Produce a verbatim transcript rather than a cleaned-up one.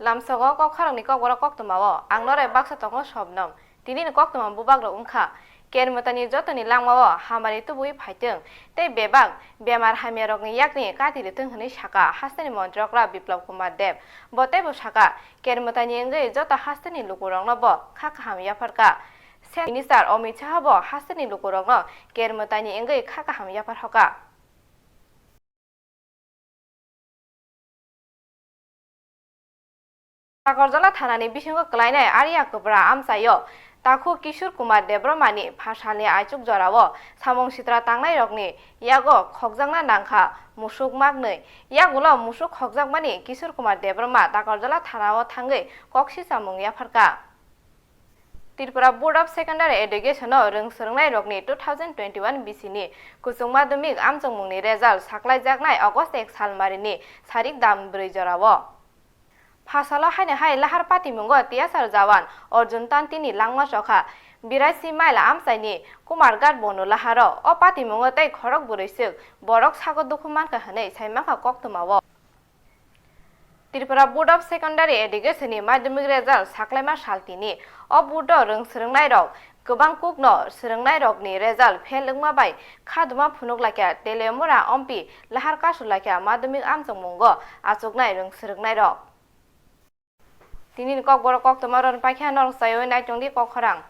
Lamsogo kok khoroknwi kokborok koktwmao ang norai baksa tongo Sobnom. Tinini koktwma bubagrok wngkha, Kermwtani jotoni langmao hamari tubui phaitwng tei bebak bemar hamyarokni yakni kati rwtwng hwnwi saka hasteni montri okra Biplab Kumar Deb. Bo teibo saka, Kermwtani wngwi joto hasteni lukurokno bo kha kaham yapharkha. Central Minister Amit Shah bo hasteni lukurokno Kermwtani wngwi kha kaham yapharhoka. Takarjala thanani bisingo kwlainai Arya Kwbra amchaio takhuk Kishore Kumar Debbarmani phasalni aichuk jorao samung sitra tangnairokni yago khokjakna nangkha musuk maknwi. Yagulo musuk khokjakmani Kishore Kumar Debbarma Takarjala thanao thangwi koksichamung yapharkha. Tripura Board of Secondary Education-o rwng swrwngnairokni two thousand twenty-one bisini kuchuk madhyamik amchongmungni result saklaijaknai August ek salmarini sarik dam bwrwi jorao. Phasalo haino hai lahar patimungo T S R jawan Arjun Tantini langma chokha biraisi mile amchaini Kumarghat Bonu laharo. O patimungo tei khorok bwrwiswk borok sago dukhu mankha hwnwi saimankha koktwmao. Tripura Board of Secondary Education-ni madhyamik result saklaima saltini. O board-o rwng swrwngnairok kwbang kukno swrwngnairokni result fail wngma bai khaduma phunuk laikha, Teliamura ompi lahar kasu laikha madhyamik amchongmungo achuknai rwng swrwngnairok. Tinini kokborok koktwma ron paikha norok chaiwi naitongdi kok khorang.